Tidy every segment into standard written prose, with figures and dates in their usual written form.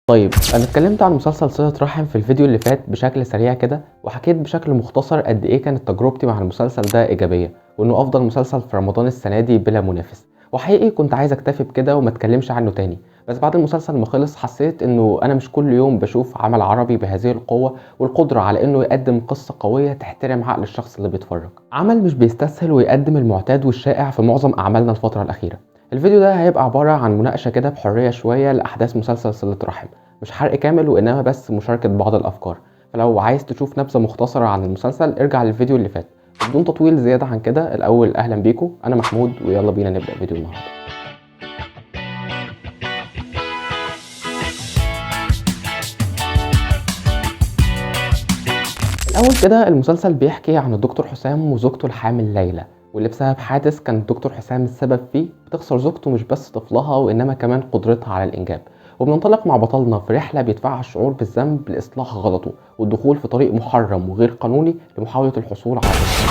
طيب انا اتكلمت عن مسلسل صلة رحم في الفيديو اللي فات بشكل سريع كده، وحكيت بشكل مختصر قد ايه كانت تجربتي مع المسلسل ده ايجابية، وانه افضل مسلسل في رمضان السنة دي بلا منافس. وحقيقي كنت عايز اكتفي بكده وما اتكلمش عنه تاني، بس بعد المسلسل ما خلص حسيت انه انا مش كل يوم بشوف عمل عربي بهذه القوة والقدرة على انه يقدم قصة قوية تحترم عقل الشخص اللي بيتفرج. عمل مش بيستسهل ويقدم المعتاد والشائع في معظم اعمالنا الفترة الأخيرة. الفيديو ده هيبقى عبارة عن مناقشة كده بحرية شوية لأحداث مسلسل صلة رحم، مش حرق كامل وإنما بس مشاركة بعض الأفكار. فلو عايز تشوف نبذة مختصرة عن المسلسل ارجع للفيديو اللي فات. بدون تطويل زيادة عن كده، الأول أهلا بيكم، أنا محمود ويلا بينا نبدأ فيديو النهاردة. الأول كده المسلسل بيحكي عن الدكتور حسام وزوجته الحامل ليلى، واللي بسبب حادث كان الدكتور حسام السبب فيه بتخسر زوجته مش بس طفلها وإنما كمان قدرتها على الإنجاب. وبننطلق مع بطلنا في رحلة بيدفعها الشعور بالذنب لإصلاح غلطه والدخول في طريق محرم وغير قانوني لمحاولة الحصول على طفل.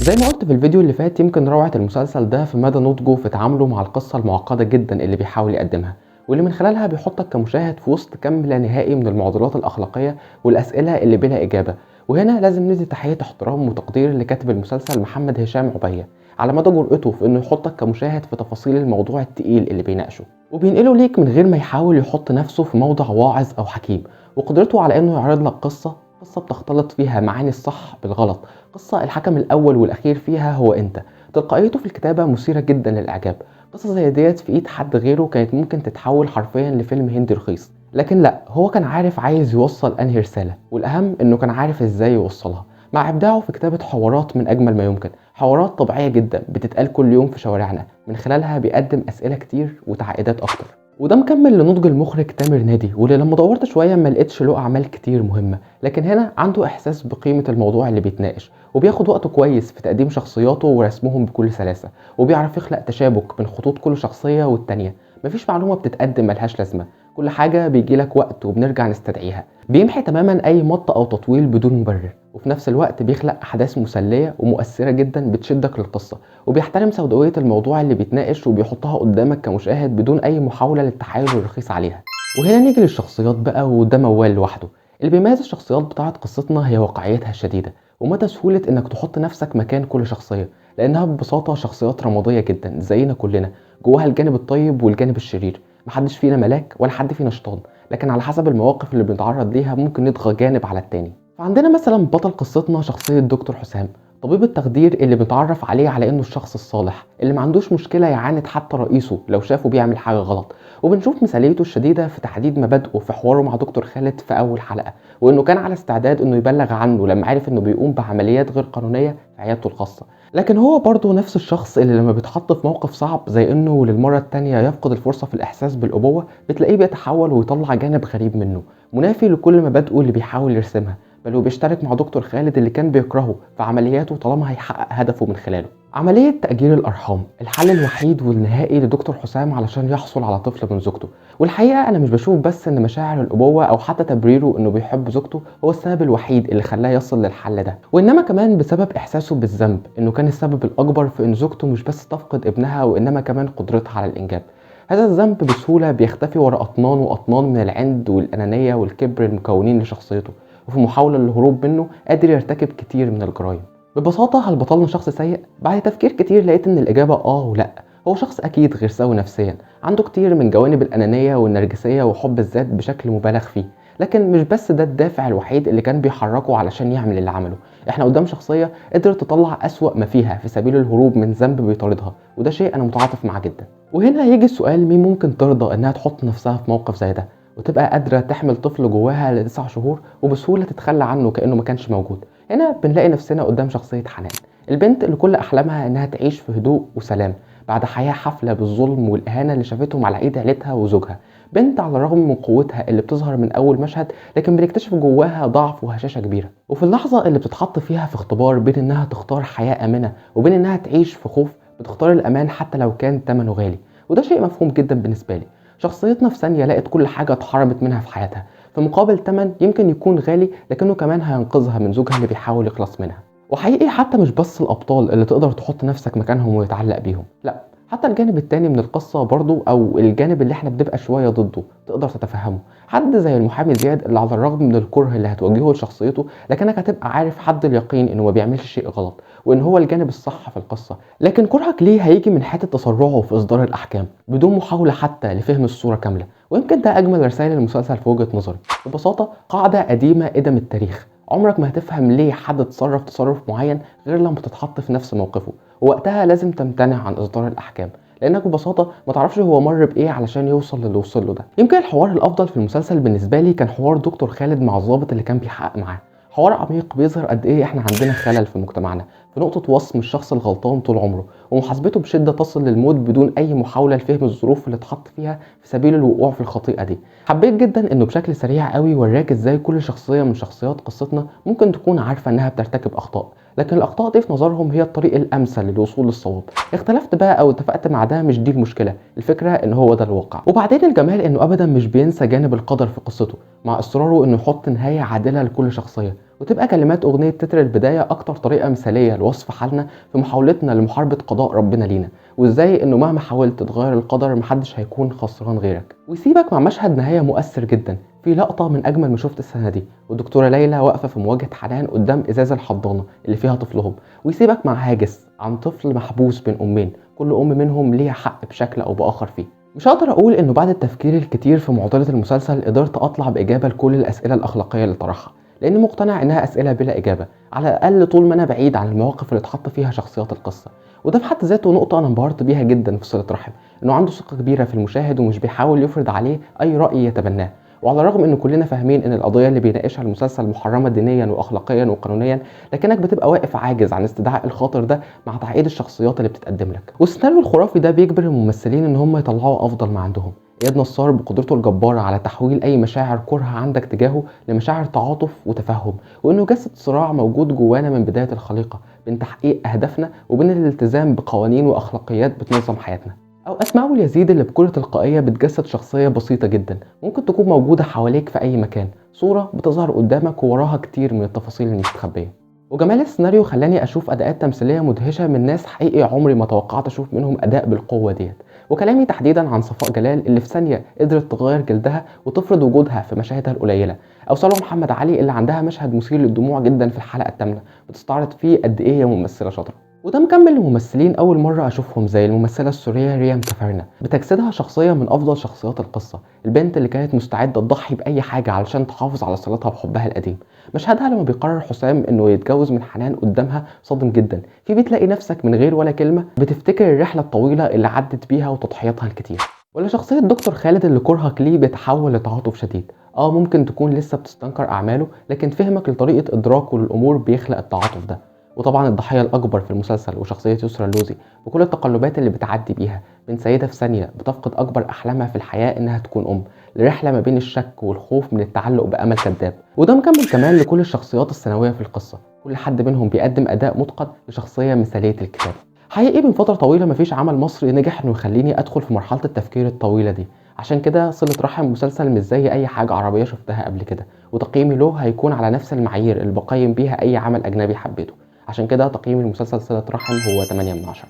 زي ما قلت في الفيديو اللي فات، يمكن روعة المسلسل ده في مدى نضجه في تعامله مع القصة المعقدة جدا اللي بيحاول يقدمها، واللي من خلالها بيحطك كمشاهد في وسط كم لا نهائي من المعضلات الأخلاقية والأسئلة اللي بلا إجابة. وهنا لازم ندي تحية احترام وتقدير لكاتب المسلسل محمد هشام عبية على مدى جرأته في انه يحطك كمشاهد في تفاصيل الموضوع التقيل اللي بيناقشه، وبينقله ليك من غير ما يحاول يحط نفسه في موضع واعظ او حكيم، وقدرته على انه يعرض لك قصة بتختلط فيها معاني الصح بالغلط، قصة الحكم الاول والاخير فيها هو انت. تلقائيته في الكتابة مثيرة جدا للاعجاب. قصة زي ديت في ايد حد غيره كانت ممكن تتحول حرفيا لفيلم هندي رخيص، لكن لا، هو كان عارف عايز يوصل انهي رسالة، والاهم انه كان عارف ازاي يوصلها مع ابداعه في كتابة حوارات من اجمل ما يمكن، حوارات طبيعية جدا بتتقال كل يوم في شوارعنا، من خلالها بيقدم اسئلة كتير وتعقيدات اكتر. وده مكمل لنضج المخرج تامر نادي، واللي لما دورت شوية ما لقيتش له اعمال كتير مهمة، لكن هنا عنده احساس بقيمة الموضوع اللي بيتناقش، وبياخد وقته كويس في تقديم شخصياته ورسمهم بكل سلاسة، وبيعرف يخلق تشابك بين خطوط كل شخصية والتانية. مفيش معلومة بتتقدم ملهاش لازمة، كل حاجة بيجيلك وقت وبنرجع نستدعيها. بيمحي تماما اي مط او تطويل بدون مبرر، وفي نفس الوقت بيخلق احداث مسلية ومؤثرة جدا بتشدك للقصة، وبيحترم سوداوية الموضوع اللي بيتناقش وبيحطها قدامك كمشاهد بدون اي محاولة للتحايل الرخيص عليها. وهنا نيجي للشخصيات بقى، وده موال لوحده. اللي بيميز الشخصيات بتاعت قصتنا هي واقعيتها الشديدة ومدى سهولة انك تحط نفسك مكان كل شخصية، لانها ببساطة شخصيات رمادية جدا زينا كلنا، جواها الجانب الطيب والجانب الشرير. محدش فينا ملاك ولا حد فينا شيطان، لكن على حسب المواقف اللي بنتعرض ليها ممكن نطغى جانب على التاني. فعندنا مثلا بطل قصتنا شخصية دكتور حسام، طبيب التخدير اللي بنتعرف عليه على انه الشخص الصالح اللي ما عندوش مشكلة يعاند حتى رئيسه لو شافه بيعمل حاجة غلط، وبنشوف مثاليته الشديدة في تحديد مبادئه في حواره مع دكتور خالد في أول حلقة، وانه كان على استعداد انه يبلغ عنه لما عرف انه بيقوم بعمليات غير قانونية في عيادته الخاصة. لكن هو برضه نفس الشخص اللي لما بيتحط في موقف صعب زي انه للمرة التانية يفقد الفرصة في الإحساس بالأبوة، بتلاقيه بيتحول ويطلع جانب غريب منه منافي لكل مبادئه اللي بيحاول يرسمها، بل وبيشترك مع دكتور خالد اللي كان بيكرهه في عملياته طالما هيحقق هدفه من خلاله. عملية تأجير الأرحام الحل الوحيد والنهائي لدكتور حسام علشان يحصل على طفل من زوجته. والحقيقة أنا مش بشوف بس إن مشاعر الأبوة أو حتى تبريره إنه بيحب زوجته هو السبب الوحيد اللي خلاه يصل للحل ده، وإنما كمان بسبب إحساسه بالذنب إنه كان السبب الأكبر في إن زوجته مش بس تفقد ابنها وإنما كمان قدرتها على الإنجاب. هذا الذنب بسهولة بيختفي وراء أطنان وأطنان من العند والأنانية والكبر المكونين لشخصيته، وفي محاولة للهروب منه قادر يرتكب كتير من الجرائم. ببساطة هل بطلنا شخص سيء؟ بعد تفكير كتير لقيت ان الإجابة آه ولا. هو شخص أكيد غير سوي نفسيا، عنده كتير من جوانب الأنانية والنرجسية وحب الذات بشكل مبالغ فيه، لكن مش بس ده الدافع الوحيد اللي كان بيحركه علشان يعمل اللي عمله. احنا قدام شخصية قدرت تطلع أسوأ ما فيها في سبيل الهروب من ذنب بيطاردها، وده شيء أنا متعاطف معاه جدا. وهنا يجي السؤال، مين ممكن ترضى إنها تحط نفسها في موقف زي ده وتبقى قادرة تحمل طفل جواها ل9 شهور وبسهولة تتخلى عنه كأنه ما كانش موجود؟ هنا بنلاقي نفسنا قدام شخصية حنان، البنت اللي كل أحلامها إنها تعيش في هدوء وسلام بعد حياة حافلة بالظلم والإهانة اللي شافتهم على إيد عيلتها وزوجها. بنت على الرغم من قوتها اللي بتظهر من أول مشهد، لكن بنكتشف جواها ضعف وهشاشة كبيرة. وفي اللحظة اللي بتتحط فيها في اختبار بين إنها تختار حياة آمنة وبين إنها تعيش في خوف، بتختار الأمان حتى لو كان ثمنه غالي، وده شيء مفهوم جدا بالنسبة لي. شخصيتنا في ثانية لقت كل حاجة اتحرمت منها في حياتها في مقابل تمن يمكن يكون غالي، لكنه كمان هينقذها من زوجها اللي بيحاول يخلص منها. وحقيقي حتى مش بس الأبطال اللي تقدر تحط نفسك مكانهم ويتعلق بيهم، لا، حتى الجانب التاني من القصة برضو، او الجانب اللي احنا بنبقى شوية ضده، تقدر تتفهمه. حد زي المحامي زياد اللي على الرغم من الكره اللي هتوجهه لشخصيته، لكنك هتبقى عارف حد اليقين انه ما بيعملش شيء غلط وان هو الجانب الصح في القصة، لكن كرهك ليه هيجي من حتة تسرعه في اصدار الاحكام بدون محاولة حتى لفهم الصورة كاملة. ويمكن ده اجمل رسائل المسلسل في وجهة نظري. ببساطة قاعدة قديمة قدم التاريخ، عمرك ما هتفهم ليه حد تصرف تصرف معين غير لما تتحط في نفس موقفه، ووقتها لازم تمتنع عن اصدار الاحكام، لانك ببساطة ما تعرفش هو مر بايه علشان يوصل للي وصل له ده. يمكن الحوار الافضل في المسلسل بالنسبة لي كان حوار دكتور خالد مع الضابط اللي كان بيحقق معاه، حوار عميق بيظهر قد ايه احنا عندنا خلل في مجتمعنا في نقطة وصم الشخص الغلطان طول عمره ومحاسبته بشده تصل للموت بدون اي محاولة لفهم الظروف اللي اتحط فيها في سبيل الوقوع في الخطيئة دي. حبيت جدا انه بشكل سريع قوي وراك ازاي كل شخصية من شخصيات قصتنا ممكن تكون عارفه انها بترتكب اخطاء، لكن الاخطاء دي في نظرهم هي الطريق الامثل للوصول للصواب. اختلفت بقى او اتفقت مع ده مش دي المشكلة، الفكرة ان هو ده الواقع. وبعدين الجمال انه ابدا مش بينسى جانب القدر في قصته، مع اصراره انه يحط نهاية عادلة لكل شخصية، وتبقى كلمات اغنية تتر البداية اكتر طريقه مثاليه لوصف حالنا في محاولتنا لمحاربة قضاء ربنا لينا، وازاي انه مهما حاولت تغير القدر محدش هيكون خسران غيرك. ويسيبك مع مشهد نهاية مؤثر جدا في لقطة من اجمل ما شفت السنة دي، والدكتورة ليلى واقفة في مواجهة حنان قدام ازاز الحضانة اللي فيها طفلهم، ويسيبك مع هاجس عن طفل محبوس بين امين، كل ام منهم ليها حق بشكل او باخر فيه. مش هقدر اقول انه بعد التفكير الكتير في معضلة المسلسل قدرت اطلع باجابة لكل الاسئلة الاخلاقية اللي طرحها، لاني مقتنع انها اسئلة بلا اجابه، على الاقل طول ما انا بعيد عن المواقف اللي اتحط فيها شخصيات القصة. وده في حد ذاته نقطة انا انبهرت بيها جدا في صله رحم، انه عنده ثقة كبيرة في المشاهد ومش بيحاول يفرض عليه اي راي يتبناه. وعلى الرغم ان كلنا فاهمين ان القضية اللي بيناقشها المسلسل محرمة دينيا واخلاقيا وقانونيا، لكنك بتبقى واقف عاجز عن استدعاء الخاطر ده مع تعقيد الشخصيات اللي بتتقدم لك. والسيناريو الخرافي ده بيجبر الممثلين ان هم يطلعوا افضل ما عندهم. اياد نصار بقدرته الجبارة على تحويل اي مشاعر كره عندك تجاهه لمشاعر تعاطف وتفهم، وانه يجسد صراع موجود جوانا من بداية الخليقة بين تحقيق اهدافنا وبين الالتزام بقوانين واخلاقيات بتنظم حياتنا. او اسماء اليزيد اللي بكل تلقائية بتجسد شخصية بسيطة جدا ممكن تكون موجودة حواليك في اي مكان، صوره بتظهر قدامك ووراها كتير من التفاصيل المستخبيه. وجمال السيناريو خلاني اشوف اداءات تمثيلية مدهشه من ناس حقيقي عمري ما توقعت اشوف منهم اداء بالقوة ديت. وكلامي تحديدا عن صفاء جلال اللي في ثانية قدرت تغير جلدها وتفرض وجودها في مشاهدها القليلة، او سلوى محمد علي اللي عندها مشهد مثير للدموع جدا في الحلقة الثامنة بتستعرض فيه قد ايه هي ممثلة شاطرة. وده مكمل لممثلين اول مرة اشوفهم زي الممثلة السورية ريم كفرنة، بتجسدها شخصية من افضل شخصيات القصة، البنت اللي كانت مستعدة تضحي باي حاجة علشان تحافظ على صلتها بحبها القديم. مشهدها لما بيقرر حسام انه يتجوز من حنان قدامها صادم جدا، في بتلاقي نفسك من غير ولا كلمة بتفتكر الرحلة الطويلة اللي عدت بيها وتضحياتها الكتير. ولا شخصية دكتور خالد اللي كرهك ليه بيتحول لتعاطف شديد، ممكن تكون لسه بتستنكر اعماله، لكن فهمك لطريقه ادراكه للامور بيخلق التعاطف ده. وطبعا الضحية الاكبر في المسلسل وشخصية يسرا اللوزي بكل التقلبات اللي بتعدي بيها، من سيده في ثانية بتفقد اكبر احلامها في الحياة انها تكون ام، لرحلة ما بين الشك والخوف من التعلق بامل كذاب. وده مكمل كمان لكل الشخصيات الثانوية في القصة، كل حد منهم بيقدم اداء متقن لشخصية مثاليه الكتابة. حقيقي من فترة طويلة مفيش عمل مصري نجح انه يخليني ادخل في مرحلة التفكير الطويلة دي، عشان كده صلة رحم مسلسل مش زي اي حاجة عربية شفتها قبل كده، وتقييمي له هيكون على نفس المعايير اللي بقيم بيها اي عمل اجنبي حبيته. عشان كده تقييم المسلسل صلة رحم هو 8 من 10.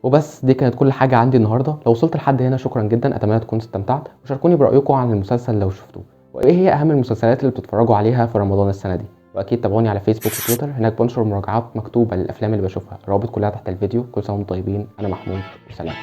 وبس دي كانت كل حاجة عندي النهاردة. لو وصلت لحد هنا شكرا جدا، اتمنى تكونوا استمتعت، وشاركوني برأيكم عن المسلسل لو شفتوه، وايه هي اهم المسلسلات اللي بتتفرجوا عليها في رمضان السنة دي. واكيد تابعوني على فيسبوك وتويتر، هناك بنشر مراجعات مكتوبة للافلام اللي بشوفها، الروابط كلها تحت الفيديو. كل سنة وانتم طيبين، انا محمود وسلام.